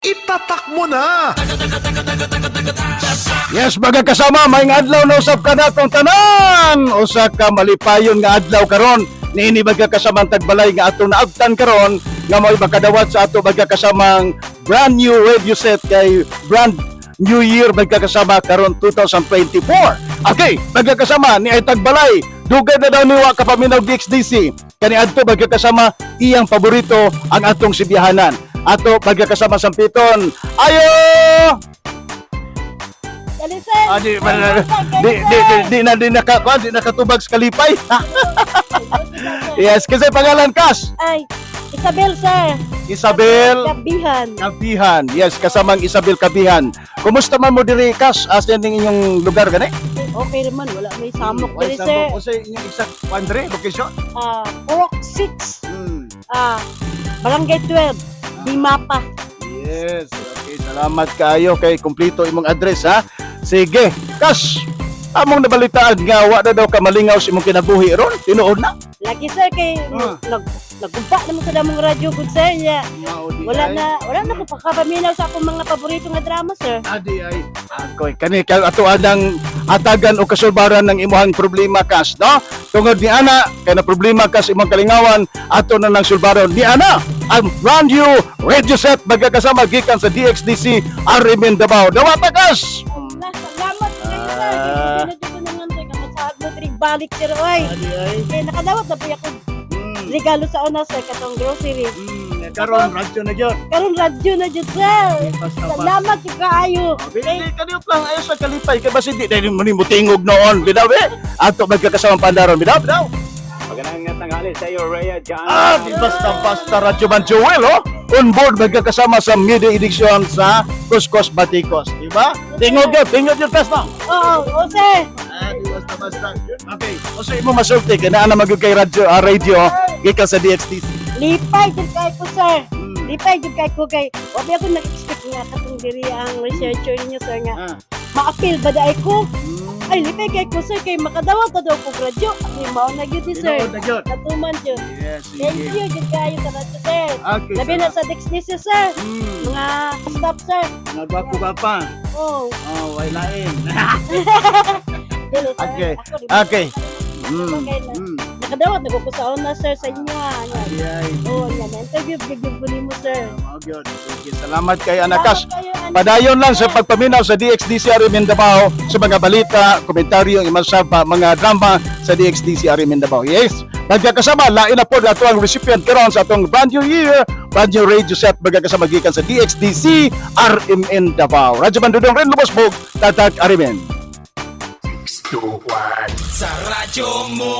Itatak mo na! Yes, mga kasama, may adlaw na usab kanatong tanan. Usa ka malipayon nga adlaw karon. Niini, magkakasamang tagbalay, nga atong naabtan karon nga mo'y makadawat sa ato, magkakasamang brand new radio set kay brand new year, magkakasama, karon 2024. Okay, magkakasama, ni ay tagbalay. Dugay na daw niwa kapaminaw DXDC. Kani adto, magkakasama, iyang paborito ang atong sibihanan. Ato, magkakasama, sampiton. Ayo! Dali, sir. Ah, di, di, di, di, di, na di naka kuan, di nakatubag sa kalipay. Yes, kasi pangalan, Kas? Ay, Isabel, sir. Isabel Kabihan. Kabihan. Yes, kasamang Isabel Kabihan. Kumusta man mo diri, Kas? Asa ning inyong lugar gani? Okay naman, wala may samok diri, sir. Unsay inyong exact kuan diri, location? Ah, Purok 6, Barangay 12, Dimapa. Yes. Okay, salamat kaayo kay kumpleto imong address, ha. Sige, Kas. Among nabalitaan nga wa na daw ka malingaw sa imong kinabuhi ron. Tinuod na? Lagi, sir, kay nagumpa naman sa damong radyo gud, sir. Yeah. Wala na ko pagkapaminaw sa akong mga paborito nga drama, sir. Adi ay akoy kani kay ato anang atagan o kasulbaran ng imuhang problema, Kas, no? Tungod ni ana kay na problema ka sa imong kalingawan, ato na nang sulbaron ni ana ang brand new radio set, magkakasama, gikan sa DXDC RMN Davao. Dawata, Kas. Na, salamat kayo, sir. Kay ko naman, sir, kamasaad mo diri balik, sir, oy. Adi ay. Kay nakadawat na po ako regalo sa una, sir, katong grocery. Karon radyo na gyud. Karon radyo na jud, sir. Salamat jud kaayo. Bili kaniyot lang ayo sa kalipay kay basin di dahil mo nimo tingog noon bidaw eh. Ato magkakasama pandaron bidaw bidaw. Magandang tanghali sa iyo, Rhea, John. Ah, di basta basta Radyo Man Joel, oh. On board, magkakasama, sa media edition sa Kuskos Batikos, di ba? Tingog yun, tingog yun, test na. Oo, sir. Ah, di basta basta. Okay, o sa imo masulti, kaya na magyud kay radyo, radio, gikan sa DXTC. Lipay jud kay ko, sir. Lipay jud kay ko kay wa ba ako nag-expect nga katong diri ang researcher ninyo, sir, nga ma-appeal ba daay ko. Ay, lipay kay ko, sir, kay makadawat na daw ko radyo. Ay, mao na gyud ni sir. Tinuod na gyud. Natuman jud. Yes, Thank sige. you jud kayo sa radyo, sir. Okay, Labi na sa Dexness, sir. Mga staff, sir. Nagwapo ka pa. Oh, Oh, way lain. Dili, sir. Okay. Ako, di ba? Okay. Okay na. Nakadawat na ko sa una, sir, sa inyo ha. Nga. Ay, Oh, yan. Interview gyud ko nimo, sir. mao gyud. Sige, salamat kay Anakas. Salamat kayo, anak. Padayon lang sa pagpaminaw sa DXDC RM Davao sa mga balita, komentaryo, imasaba, mga drama sa DXDC RM Davao. Yes, magkakasama, lain na po ato ang recipient karon sa atong brand new year, brand new radio set, magkakasama, gikan sa DXDC RMN Davao. Radyo Bandudong Ren Lubosbog, Tatak RMN. Sa radyo mo!